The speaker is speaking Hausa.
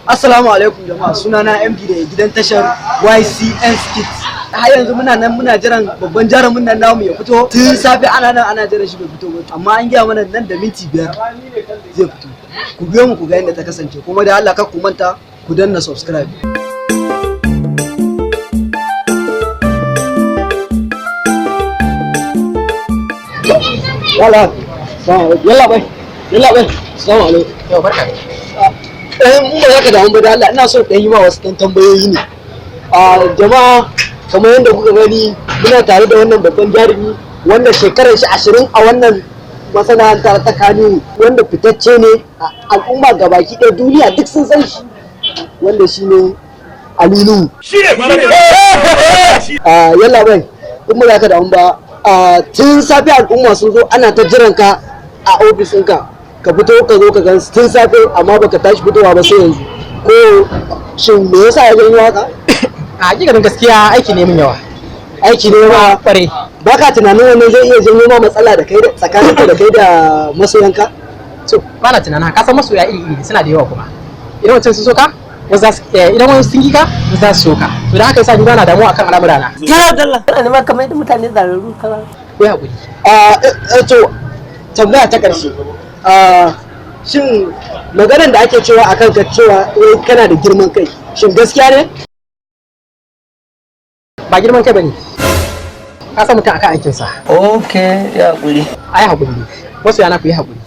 Assalamu alaikum jama'a, sunana MD da gidan tashar YCN Skit. Har yanzu muna nan muna jiran babban jarumin nan namu ya fito. Tun safe ana nan ana jiran shi, bai fito ba. Amma an gaya mana nan da minti 5 zai fito. Ku biyo mu ku ga yadda ta kasance, kuma da Allah kar ku manta ku danna subscribe. Yalla, yalla bai, yalla bai, assalamu alaikum. Yau barka. Eh, in ba za ka damu ba, da Allah ina so ɗan yi ma wasu ɗan tambayoyi ne. A jama'a, kamar yadda kuka gani, muna tare da wannan babban jarumi wanda shekarar shi 20 a wannan masana'antar ta Kano, wanda fitacce ne a al'umma gabaki ɗaya, duniya duk sun san shi, wanda shi ne Ali Nuhu. A yalla bai, in ba za ka damu ba, a tun safe al'umma sun zo ana ta jiran ka a ofis ɗinka ka fito ka zo ka gan tun safe, amma baka tashi fitowa ba sai yanzu. Ko shin me yasa ya janyo haka? A hakikanin gaskiya, aiki ne min yawa. Aiki ne ma? Kware. Baka tunanin wannan zai iya janyo ma matsala da kai da tsakaninka da kai da masoyanka? To, ba na tunanin haka. Ka san masoya iri iri suna da yawa, kuma idan wancan sun so ka, wasu za su idan wani sun ki ka, wasu za su so ka. To, da haka yasa ni ba na damuwa akan al'amurana. Kana dalla. Kana neman kamar yadda mutane zararru kana. Ku yi haƙuri. A to, tambaya ta ƙarshe, a shin maganar da ake cewa akan ka cewa wai kana da girman kai, shin gaskiya ne? Ba girman kai bane, ka san mutum akan aikinsa. Okay, ya haƙuri. Ai haƙuri ne, masoya na, ku yi haƙuri.